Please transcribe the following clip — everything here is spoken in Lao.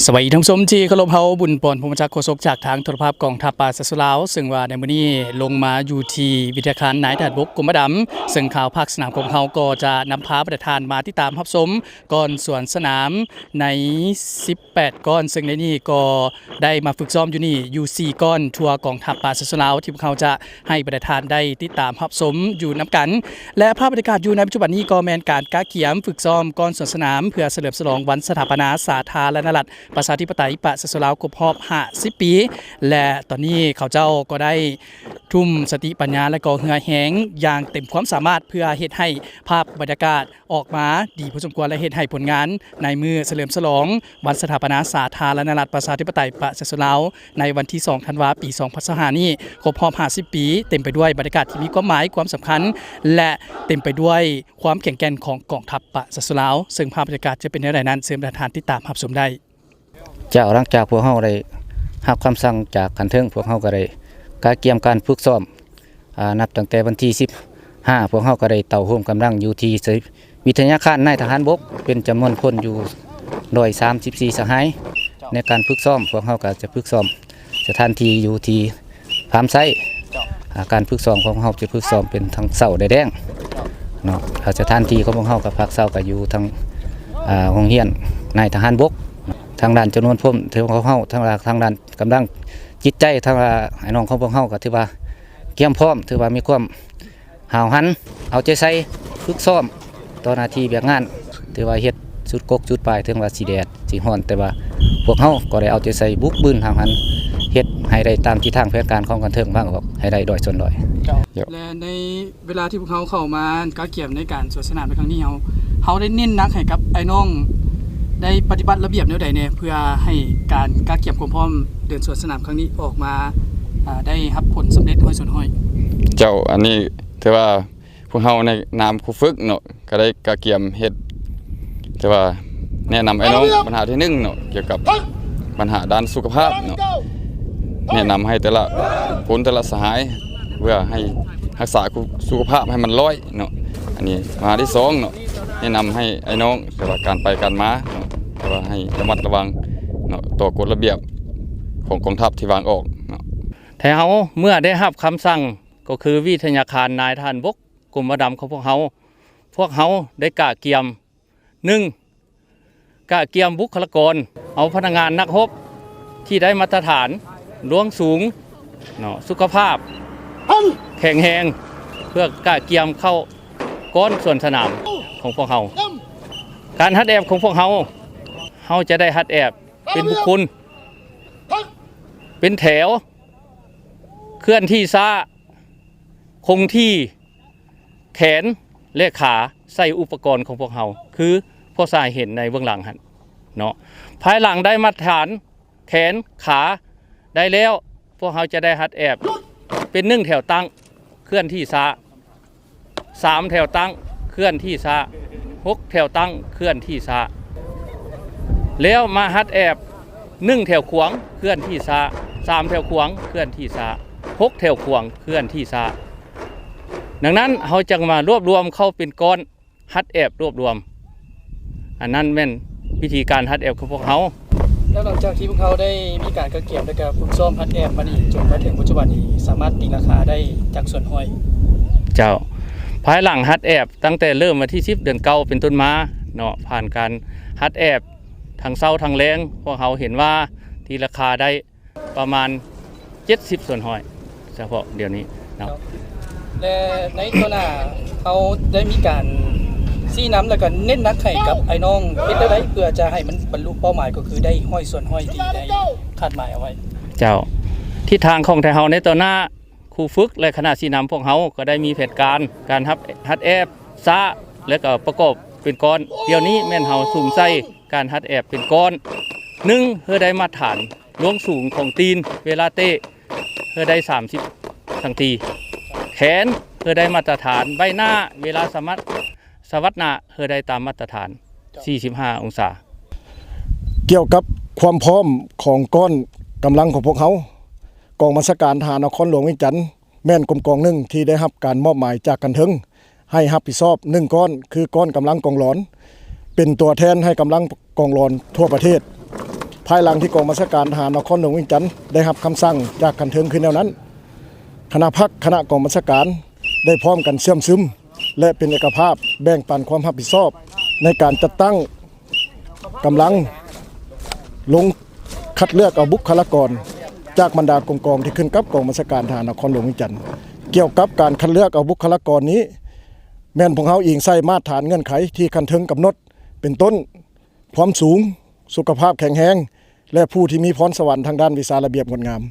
ສະບາຍດີທ່ານຜູ້ຊົມທີ່ເຄົາລົບ, ເຮົາ ບຸນປອນ ພົມມະຈັກ ໂຄສົກຈາກທາງໂທລະພາບກອງທັບປະຊາຊົນລາວ ເຊິ່ງວ່າໃນມື້ນີ້ລົງມາຢູ່ທີ່ວິທະຍາຄານນາຍທະຫານບົກກົມມະດຳ, ເຊິ່ງຂ່າວພາກສະໜາມຂອງເຮົາກໍຈະນຳພາບັນດາທ່ານມາຕິດຕາມຮັບຊົມກ້ອນສວນສະໜາມໃນສິບແປດກ້ອນ, ເຊິ່ງໃນນີ້ກໍໄດ້ມາຝຶກຊ້ອມຢູ່ນີ້ຢູ່ສີ່ກ້ອນທົ່ວກອງທັບປະຊາຊົນລາວ ທີ່ພວກເຮົາຈະ ໃຫ້ບັນດາທ່ານໄດ້ຕິດຕາມຮັບຊົມຢູ່ນຳກັນ ແລະ ພາບບັນຍາກາດຢູ່ໃນປັດຈຸບັນນີ້ກໍແມ່ນການກະກຽມຝຶກຊ້ອມກ້ອນສວນສະໜາມ ເພື່ອສະເຫຼີມສະຫຼອງວັນສະຖາປະນາສາທາລະນະລັດ ປະຊາທິປະໄຕ ປະຊາຊົນລາວ ຄົບຮອບຫ້າສິບປີ ແລະ ຕອນນີ້ເຂົາເຈົ້າກໍໄດ້ທຸ່ມສະຕິປັນຍາ ແລະ ກໍເຫື່ອແຮງຢ່າງເຕັມຄວາມສາມາດ ເພື່ອເຮັດໃຫ້ພາບບັນຍາກາດ ອອກມາດີພໍສົມຄວນ ແລະ ເຮັດໃຫ້ຜົນງານໃນມື້ສະເຫຼີມສະຫຼອງວັນສະຖາປະນາສາທາລະນະລັດ ປະຊາທິປະໄຕ ປະຊາຊົນລາວ ໃນວັນທີສອງ ທັນວາ ປີສອງພັນຊາວຫ້ານີ້ ຄົບຮອບຫ້າສິບປີ ເຕັມໄປດ້ວຍບັນຍາກາດທີ່ມີຄວາມໝາຍ, ຄວາມສຳຄັນ ແລະ ເຕັມໄປດ້ວຍຄວາມແຂງແກ່ນຂອງກອງທັບປະຊາຊົນລາວ. ເຊິ່ງພາບບັນຍາກາດຈະເປັນແນວໃດນັ້ນ ເຊີນທ່ານຕິດຕາມຮັບຊົມໄດ້. ເຈົ້າ, ຫຼັງຈາກພວກເຮົາໄດ້ຮັບຄຳສັ່ງຈາກຂັ້ນເທິງ, ພວກເຮົາກໍໄດ້ກະກຽມການຝຶກຊ້ອມ ອາ ນັບຕັ້ງແຕ່ວັນທີສິບຫ້າ ພວກເຮົາກໍໄດ້ເຕົ້າໂຮມກຳລັງຢູ່ທີ່ວິທະຍາຄານນາຍທະຫານບົກ ເປັນຈຳນວນຄົນຢູ່ຮ້ອຍສາມສິບສີ່ສະຫາຍ. ໃນການຝຶກຊ້ອມ ພວກເຮົາກໍຈະຝຶກຊ້ອມສະຖານທີ່ຢູ່ທີ່ຟາມໄຊ. ອາ ການຝຶກຊ້ອມຂອງເຮົາຈະຝຶກຊ້ອມເປັນທັງເຊົ້າ ແລະ ແລງເນາະ. ອາ ສະຖານທີ່ຂອງພວກເຮົາກັບພັກເຊົາກໍຢູ່ທາງ ອາ ໂຮງຮຽນນາຍທະຫານບົກ. ທາງດ້ານຈຳນວນພົນ ຖືວ່າເຮົາ ທາງ ທາງດ້ານກຳລັງຈິດໃຈ ທາງອ້າຍນ້ອງຂອງພວກເຮົາກໍຖືວ່າກຽມພ້ອມ ຖືວ່າມີຄວາມຫ້າວຫັນ ເອົາໃຈໃສ່ຝຶກຊ້ອມຕໍ່ໜ້າທີ່ວຽກງານ ຖືວ່າເຮັດສຸດກົກສຸດປາຍ ເຖິງວ່າຊິແດດຊິຮ້ອນ ແຕ່ວ່າພວກເຮົາກໍໄດ້ເອົາໃຈໃສ່ບຸກບືນຫ້າວຫັນ ເຮັດໃຫ້ໄດ້ຕາມທິດທາງແຜນການຂອງຂັ້ນເທິງວາງອອກໃຫ້ໄດ້ຮ້ອຍສ່ວນຮ້ອຍ. ເຈົ້າ ເຈົ້າ ແລະ ໃນ ເວລາທີ່ພວກເຮົາເຂົ້າມາກະກຽມໃນການສວນສະໜາມໃນຄັ້ງນີ້ ເຮົາ ເຮົາໄດ້ເນັ້ນໜັກໃຫ້ກັບອ້າຍນ້ອງໄດ້ປະຕິບັດລະບຽບແນວໃດແດ່ ເພື່ອໃຫ້ການກະກຽມຄວາມພ້ອມເດີນສວນສະໜາມຄັ້ງນີ້ອອກມາ ອາ ໄດ້ຮັບຜົນສຳເລັດຮ້ອຍສ່ວນຮ້ອຍ? ເຈົ້າ, ອັນນີ້ຖືວ່າພວກເຮົາໃນນາມຄູຝຶກເນາະ ກໍໄດ້ກະກຽມເຮັດ ແຕ່ວ່າແນະນຳອ້າຍນ້ອງບັນຫາທີໜຶ່ງເນາະ ກ່ຽວກັບບັນຫາດ້ານສຸຂະພາບເນາະ ແນະນຳໃຫ້ແຕ່ລະຄົນແຕ່ລະສະຫາຍ ເພື່ອໃຫ້ຮັກສາສຸຂະພາບໃຫ້ມັນຮ້ອຍເນາະ. ອັນນີ້ບັນຫາທີສອງເນາະ ແນະນຳໃຫ້ອ້າຍນ້ອງ ແຕ່ວ່າການໄປການມາເນາະ ແຕ່ວ່າໃຫ້ລະມັດລະວັງເນາະ ຕໍ່ກົດລະບຽບຂອງກອງທັບທີ່ວາງອອກເນາະ. ແຕ່ເຮົາເມື່ອໄດ້ຮັບຄຳສັ່ງ ກໍຄືວິທະຍາຄານນາຍທະຫານບົກ ກົມມະດຳຂອງພວກເຮົາ, ພວກເຮົາໄດ້ກະກຽມ ໜຶ່ງ ກະກຽມບຸກຄະລາກອນ, ເອົາພະນັກງານນັກຮົບທີ່ໄດ້ມາດຕະຖານ, ລວງສູງເນາະ, ສຸຂະພາບແຂງແຮງ ເພື່ອກະກຽມເຂົ້າກ້ອນສວນສະໜາມຂອງພວກເຮົາ. ການຮັດແອບຂອງພວກເຮົາ, ເຮົາຈະໄດ້ຮັດແອບເປັນບຸກຄົນ, ເປັນແຖວ, ເຄື່ອນທີ່ຊ້າ, ຄົງທີ່, ແຂນ ແລະ ຂາ ໃສ່ອຸປະກອນຂອງພວກເຮົາ ຄືພວກທ່ານເຫັນໃນເບື້ອງຫຼັງຫັ້ນເນາະ. ພາຍຫຼັງໄດ້ມາດຕະຖານແຂນ ຂາ ໄດ້ແລ້ວ, ພວກເຮົາຈະໄດ້ຮັດແອບເປັນໜຶ່ງແຖວຕັ້ງເຄື່ອນທີ່ຊ້າ, ສາມແຖວຕັ້ງເຄື່ອນທີ່ຊ້າ, ຫົກແຖວຕັ້ງເຄື່ອນທີ່ຊ້າ. ແລ້ວມາຮັດແອບ ໜຶ່ງແຖວຂວາງເຄື່ອນທີ່ຊ້າ, ສາມແຖວຂວາງເຄື່ອນທີ່ຊ້າ, ຫົກແຖວຂວາງເຄື່ອນທີ່ຊ້າ. ດັ່ງນັ້ນ ເຮົາຈຶ່ງມາລວບລວມເຂົ້າເປັນກ້ອນ, ຮັດແອບລວບລວມ. ອັນນັ້ນແມ່ນວິທີການຮັດແອບຂອງພວກເຮົາ. ແລ້ວຫຼັງຈາກທີ່ພວກເຮົາໄດ້ມີການກະກຽມ ແລະ ກະຝຶກຊ້ອມຮັດແອບມານີ້ ຈົນມາເຖິງປັດຈຸບັນນີ້ ສາມາດຕີລາຄາໄດ້ຈັກສ່ວນຮ້ອຍ? ເຈົ້າ, ພາຍຫຼັງຮັດແອບ ຕັ້ງແຕ່ເລີ່ມວັນທີສິບ ເດືອນເກົ້າ ເປັນຕົ້ນມາເນາະ, ຜ່ານການຮັດແອບທັງເຊົ້າທັງແລງ, ພວກເຮົາເຫັນວ່າຕີລາຄາໄດ້ ປະມານເຈັດສິບສ່ວນຮ້ອຍ ສະເພາະດຽວນີ້ເນາະ. ແລະ ໃນຕໍ່ໜ້າເຮົາໄດ້ມີການຊີ້ນຳ ແລະ ກໍເນັ້ນໜັກໃຫ້ກັບອ້າຍນ້ອງເຮັດແນວໃດ ເພື່ອຈະໃຫ້ມັນບັນລຸເປົ້າໝາຍ ກໍຄືໄດ້ຮ້ອຍສ່ວນຮ້ອຍທີ່ໄດ້ຄາດໝາຍເອົາໄວ້? ເຈົ້າ, ທິດທາງຂອງໄທເຮົາໃນຕໍ່ໜ້າ, ຄູຝຶກ ແລະ ຄະນະຊີ້ນຳພວກເຮົາກໍໄດ້ມີແຜນການ ການຮັບ ຮັດແອບຊ້າ ແລະ ກໍປະກອບເປັນກ້ອນ. ດຽວນີ້ແມ່ນເຮົາສຸມໃສ່ການຮັດແອບເປັນກ້ອນ, ໜຶ່ງ ເພື່ອໄດ້ມາດຕະຖານ ລວງສູງຂອງຕີນເວລາເຕະ ເພື່ອໄດ້ສາມສິບຊັງຕີ, ແຂນ ເພື່ອໄດ້ມາດຕະຖານໃບໜ້າເວລາສະໝັດ ສະຫວັດໜ້າ ເພື່ອໄດ້ຕາມມາດຕະຖານສີ່ສິບຫ້າອົງສາ. ກ່ຽວກັບຄວາມພ້ອມຂອງກ້ອນກຳລັງຂອງພວກເຮົາ, ກອງບັນຊາການທະຫານນະຄອນຫຼວງວຽງຈັນ ແມ່ນກົມກອງໜຶ່ງທີ່ໄດ້ຮັບການມອບໝາຍຈາກຂັ້ນເທິງ ໃຫ້ຮັບຜິດຊອບໜຶ່ງກ້ອນ ຄືກ້ອນກຳລັງກອງຫຼອນ ເປັນຕົວແທນໃຫ້ກຳລັງກອງຫຼອນທົ່ວປະເທດ ພ າຍຫຼັງທີ່ກອງບັນຊາການທະຫານນະຄອນຫຼວງວຽງຈັນໄດ້ຮັບຄຳສັ່ງຈາກຂັ້ນເທິງຄືແນວນັ້ນ, ຄະນະພັກ, ຄະນະກອງບັນຊາການໄດ້ພ້ອມກັນເຊື່ອມຊຶມ ແລະ ເປັນເອກະພາບແບ່ງປັນຄວາມຮັບຜິດຊອບໃນການຈັດຕັ້ງກຳລັງລົງຄັດເລືອກເອົາບຸກຄະລາກອນຈາກບັນດາກົມກອງທີ່ຂຶ້ນກັບກອງບັນຊາການທະຫານນະຄອນຫຼວງວຽງຈັນ. ກ່ຽວກັບການຄັດເລືອກເອົາບຸກຄະລາກອນນີ້ ແມ່ນພວກເຮົາອີງໃສ່ມາດຖານເງື່ອນໄຂທີ່ຂັ້ນເທິງກຳນົດ ເປັນຕົ້ນ ຄວາມສູງ, ສຸຂະພາບແຂງແຮງ ແລະ ຜູ້ທີ່ມີພອນສະຫວັນທາງດ້ານວິຊາລະບຽບງົດງາມ.